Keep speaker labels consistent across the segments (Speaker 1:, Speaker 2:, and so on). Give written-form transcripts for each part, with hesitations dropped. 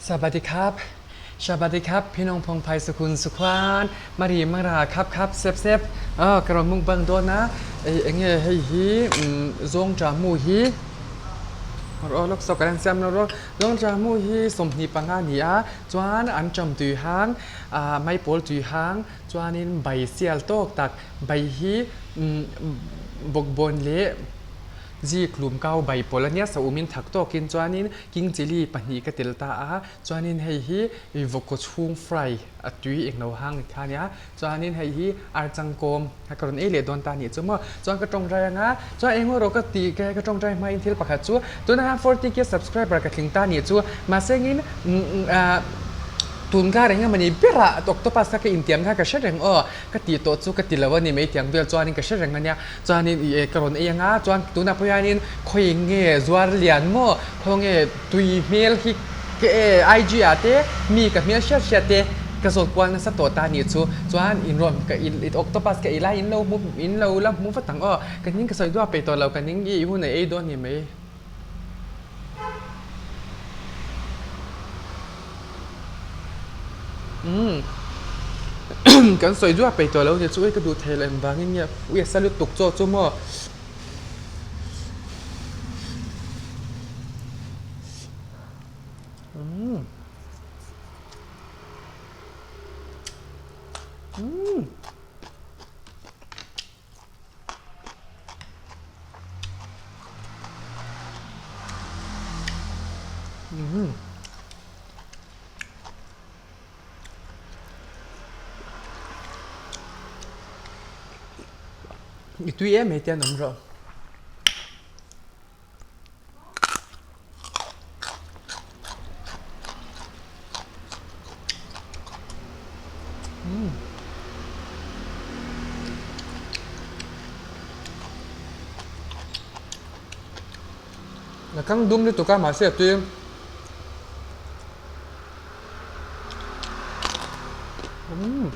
Speaker 1: Sabadi khap Shabadi khap Phinong Phong Phai Sukhun Sukhwan Mari Mara khap khap sep sep ah ka rawn mukbang dawn a ei enge hei hi zawng tha hmu hi rawh lawk saw ka rawn siam lo rawh zawng tha hmu hi 25 a ni a chuan an ṭam tui hang ah maipawl tui hang chuanin bai sial tawk tak bai hi bawkbawn leh Zik lum kau bai pawl a nia saum-in thak tawkin chuanin king chilli pahnih ka tel ta a, chuanin hei hi vawkkaw chhung fry a tui englo hang kha a nia, chuanin hei hi archangkawm a ka rawn ei leh dawn ta a nih chu maw, chuan ka tawngtai anga chuan engemaw erawh ka tih ka tawngtai hmain thil pakhat chu tunah hian 40k subscriber ka tling ta a nih chu mahse engin ah tun kar eng emawni berah octopus kha ka intiam kha ka hre reng aw ka tih tawh chu ka ti lo a ni mai tiang vel chuanin ka hre reng a nia. Chuanin ih e ka rawn ei anga chuan tunah pawh hianin khawi nge zuar lian maw khaw nge tui hmel hi ka e IG ah te mi ka hmel hriat hriat te ka zawt kual nasa tawh ta nih chu chuan in rawn ka in octopus ka ei lai in lo hmu in lo la hmu vat ang aw ka ning ka sawi duah peih tawh lo ka ning i hun a ei dawn ni mai. Umm kan sawi duah peih tawh lo ni chu ui ka duh thei lo engvangin nge ui a sa lutuk chaw chu maw. Umm umm. I tui em mai te an awm rawh. La kang dum lutuk a mahse a tui umm.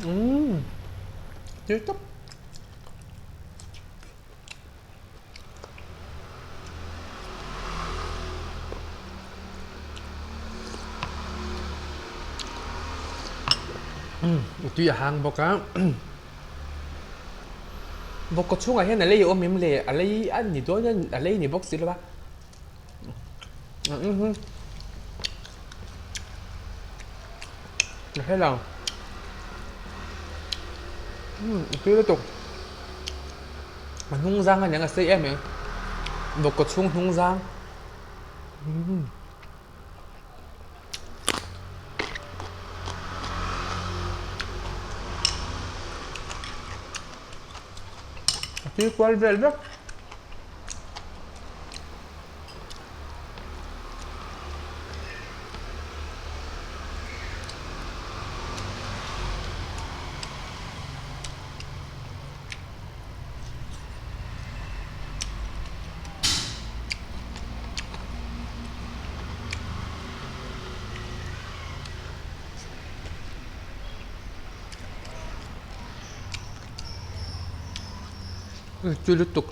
Speaker 1: Umm tui tawp. Umm tui a hang bawk a. Vawkkaw chhungah hian a lei a awm em le? A lei a ni dawn a, a lei ni bawk si lo va. A hre lo. Umm a tui lutuk. A hnung zang a niang a sei em em. Vawkkaw chhung hnung zang. Umm. A tui kual vel vek. Tui lutuk.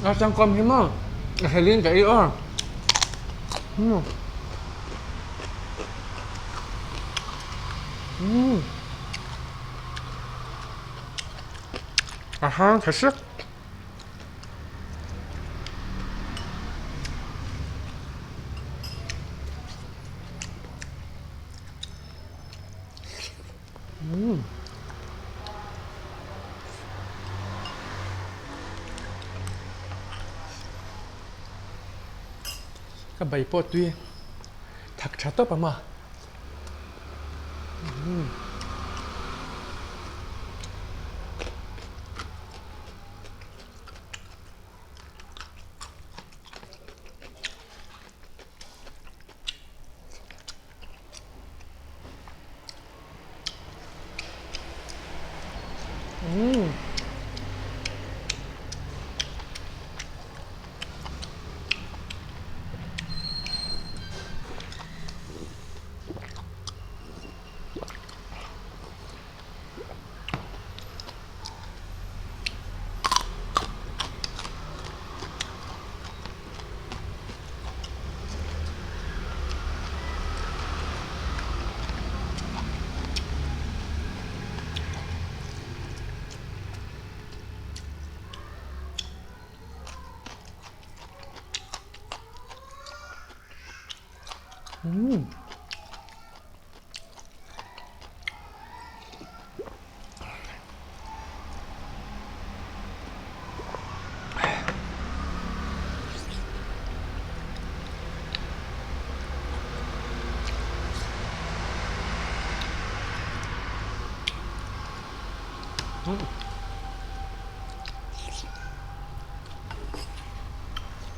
Speaker 1: A changkawm hi maw a helin ka ei aw. A hang tha sek. Ka bai pawh tui thak tha tawp ang a.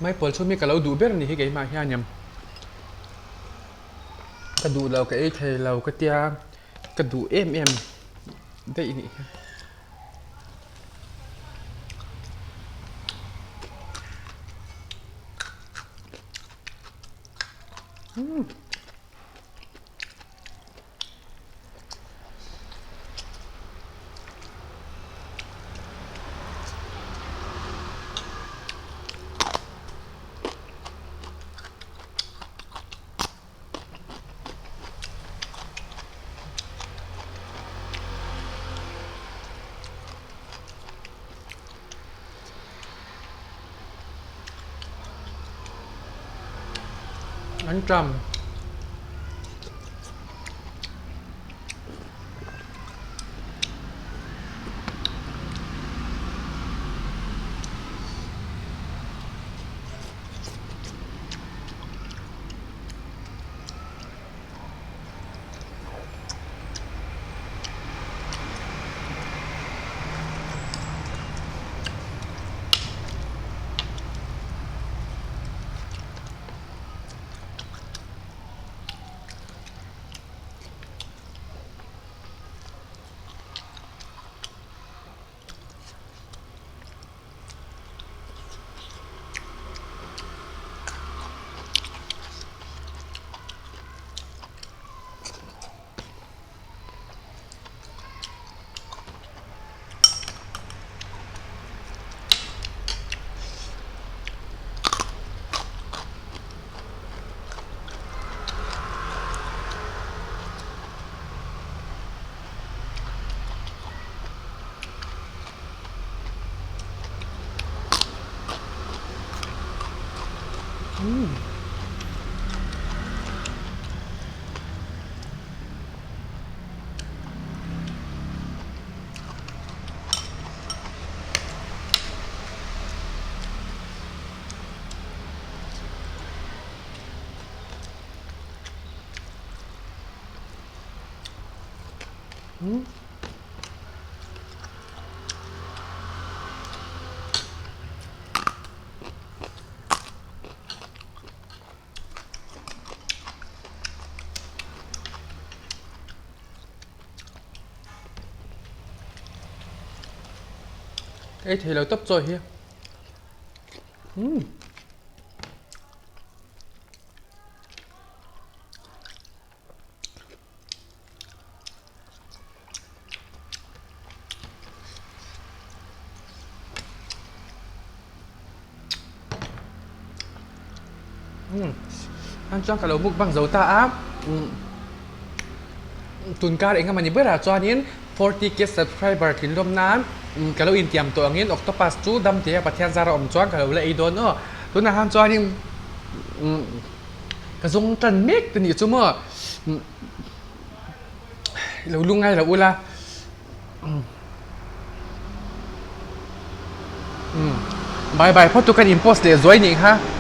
Speaker 1: Maipawl chhum hi ka lo duh ber a ni hi keimah hianin ka duh lo ka ei thei lo ka tia ka duh em em daih a nih hi. An ṭam. Ei thei lo tawp chaw hi. Umm. Umm han chuan ka lo mukbang zo ta a umm tunkar eng emawni berah chuanin 40k subscriber tlinlawm nan umm ka lo intiam tawh angin octopus chu dam tia Pathian zara awm chuan ka lo la ei dawn aw tunah han chuanin umm ka zawng tan mek te nih chu maw umm lo lungngai lo ula umm umm bye bye phawt chu kan in post leh zuai nih kha.